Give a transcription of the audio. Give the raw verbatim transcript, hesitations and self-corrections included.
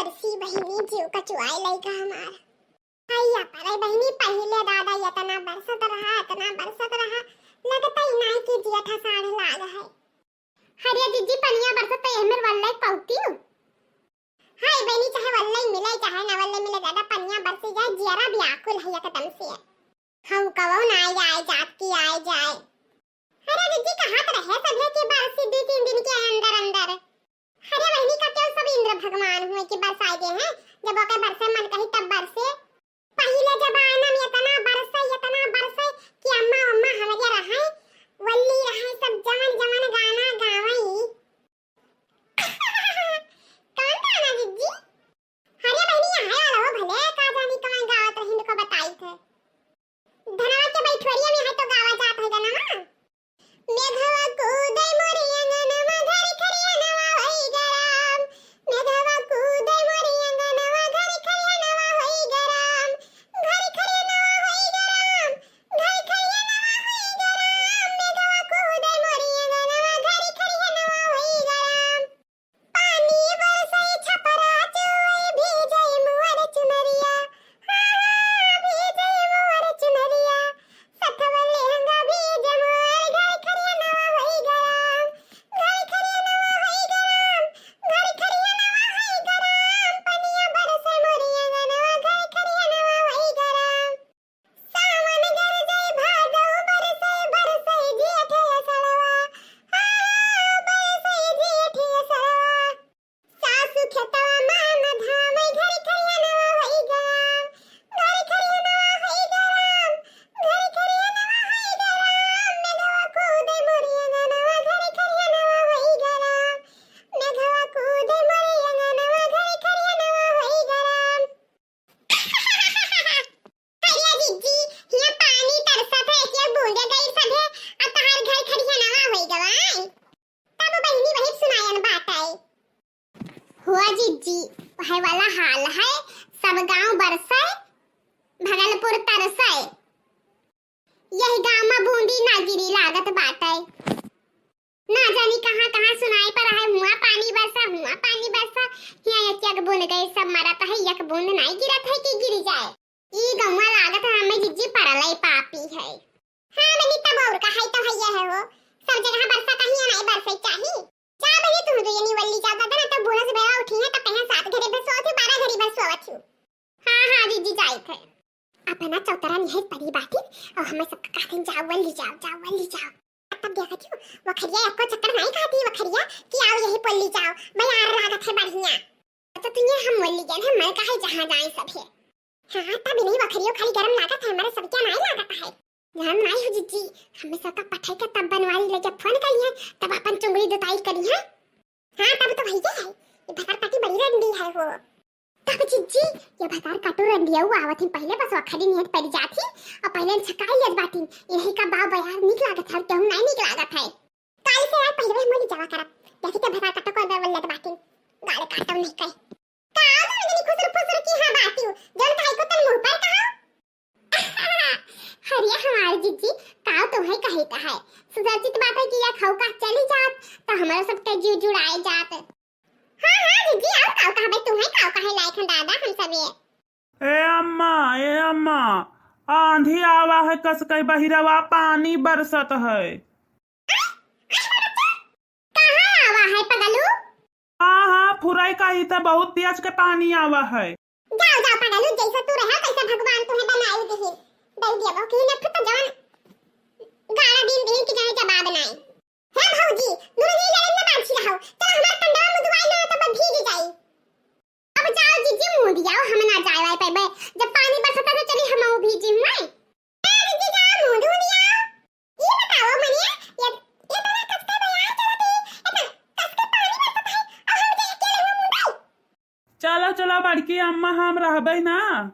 बरसी बहिनी, जीव कचुआए लइका हमार। हैया परे बहिनी, पहिले दादा एतना बरसत रहा, एतना बरसत रहा, लगतइ नाहीं कि जेठ असाढ़ लाग है। अरे जिज्जी, पनिया बरसत त एहमेर वल्लई पउतिउ। हाय बहिनी, चाहे वल्लई मिले, चाहे न वल्लई मिले, दादा पनिया बरसी जाए, जियरा व्याकुल है एकदम से। हम कबो ना आए जात कि आए जाए। अरे जिज्जी, कहत रहे सभे कि बरसी दुइ तीन दिन के अंदर अंदर। अरे बहिनी, का केहू सब इंद्र भगवान हुए कि बरसाए दे हैं, जब ओके बरसे मन कही तब बरसे। पहिले जमाना में एतना बरसे, एतना बरसे कि अम्मा, अम्मा हमरे रहे, वल्ली रहे, सब जवन जवन गाना गावई। कौन गाना जिज्जी? अरे बहिनी, यहाँ आलो भले, का जानी कौन गावत रही, इनको बताई थे। धनवा के बैठवरिया में है तो गावा जात है गाना। मेघवा कूदे मोरे अंगनवा, घर खरियनवा होई गरम। मेघवा कूदे मोरे अंगनवा, घर खरियनवा होई गरम। घर खरियनवा होई गरम। घर खरियनवा होई गरम। मेघवा कूदे मोरे अंगनवा, घर खरियनवा होई गरम। पानी बरसई छपरा चुवई, भीजई मोर चुनरिया। हाँ, हाँ, भीजई मोर चुनरिया। सथवा लेहंगा भीजे मोर, घर खरियनवा होई गरम। घर खरियनवा होई गरम। घर खरियनवा होई गरम। पनिया बरसे मोर अंगनवा, घर खरियनवा होई गरम। सावन गरजै भादौ बरसै, बरसै जेठ असड़वा। हाँ, बरसै जेठ असड़वा। सासु खेतवा माँ न धावै, घर खरियनवा होई गरम। घर खरियनवा होई गरम। घर खरियनवा होई गरम। मेघवा कूदे मोरे अंगनवा, घर खरियनवा होई गरम। मेघवा कूदे मोरे अंगनवा, घर खरियनवा होई गरम। अरे जिज्जी, हियाँ पानी तरसत है, एक एक बूंदे गई सधे, अब तहार घर खरिहनवा होई गवाए। तब बहिनी वही सुनायन बात आए। हुआ जिज्जी, वही वाला हाल है, सब गांव बरसे, भगलपुर तरसे। यही गांव में बूंदी ना गिरी लागत बाटे। ना जानी कहाँ कहाँ सुनाई पर है, हुआ पानी बरसा, हुआ पानी बरसा। हियाँ एक एक बूंद गई, सब मरत है, एक बूंद नाई गिरत है कि गिरी जाए। ई गौवा लागत है हमें जिज्जी परलई पापी है। हाँ बनी, तब और का है तो है ये है हो, सब जगह बरसा कहीं नाई बरसे चाही। जा बनी तुम दुयनी वल्ली जाओ, दादा ना तो बूढ़ा से बेरा उठी है तो कहीं सात घड़ी बरसोवत हो, बारह घड़ी बरसोवत हो। हाँ, हाँ, जिज्जी जाइत है। अपना चौतरा निहाई परी बाटिन, और हमें सबका कहते हैं, "जाओ, वल्ली जाओ, जाओ, वल्ली जाओ।" तब देखा क्यों, वखरिया एको चक्कर नहीं खाती, वखरिया कि आओ यही पोल्ली जाओ, बयार लागत है बढ़िया। तो तुझे हम वल्ली गए हैं, मैं कहे जहाँ जाए सब है। हाँ, तब नहीं वखरियो खाली गरम लागत है, हमारे सबके नहीं लागत है। गरम नहीं हो जिज्जी, हमें सबका पठाई के तब बनवारी ले जब फोन करिए, तब अपन चुंगड़ी दुताई करिए। हाँ, तब तो भैया है, ये भतार काटी बड़ी रंडी है हो। तब जिज्जी, ये भतार काटू रंडिया हुआ आवत ही, पहले बस वखरी नियत पड़ जात ही, और पहले छकाई लेत बाटिन, इन्हीं का बाप बयार निक लागत है, और केहू नहीं निक लागत है। काल से यार पहले हम मोली जावा करब, देखी के भतार काटो को अंदर वल्लत बाटिन, गाल काटो नहीं कहे। का दोनों जनी खुसर फुसर की हाँ बाटियो, जौन कहे को तन मुंह पर कहा। अरे हमार जिज्जी, का तुम्हें कहित है? सुदर्शित बाटे कि या खौका चली जात, तो हमारे सबके जीव जुड़ाए जात। हाँ, हाँ, जिज्जी, और का कहबे तुम्हें, का कहे लायक हम दादा हम सबे। ए अम्मा, ए अम्मा, आंधी आवा है, कसकई बहिरवा पानी बरसत है। कहाँ आवा है पगलू? हाँ, हाँ, फुरई कही त बहुत तेज के पानी आवा है। जाओ, जाओ पगलू, जैसा तू रहा, तैसा भगवान तुम्हें बनाई दिहिन। दई दिया बहु की नफरत जवन गाना दिन दिन की जाने जवाब नाई। हे भौजी, दूर नहीं लड़न ना बांझी रहो। चलो हमार कंडवा मुदुआई ना तो भीग जाई। अब जाओ जिज्जी, मुंह दियाओ, हम ना जाए वाए पाइबे। जब पानी बरसता तो चली हम भीजी हुए। ए जिज्जी, जाओ मुंह धो दियाओ। ई बताओ मने, ये, ये तरह कसके बयार चलत है, इतना कसके पानी बरसत है, और हम जाए अकेले हुए मुंबई। चलो, चलो बड़की अम्मा, हम रहबे ना।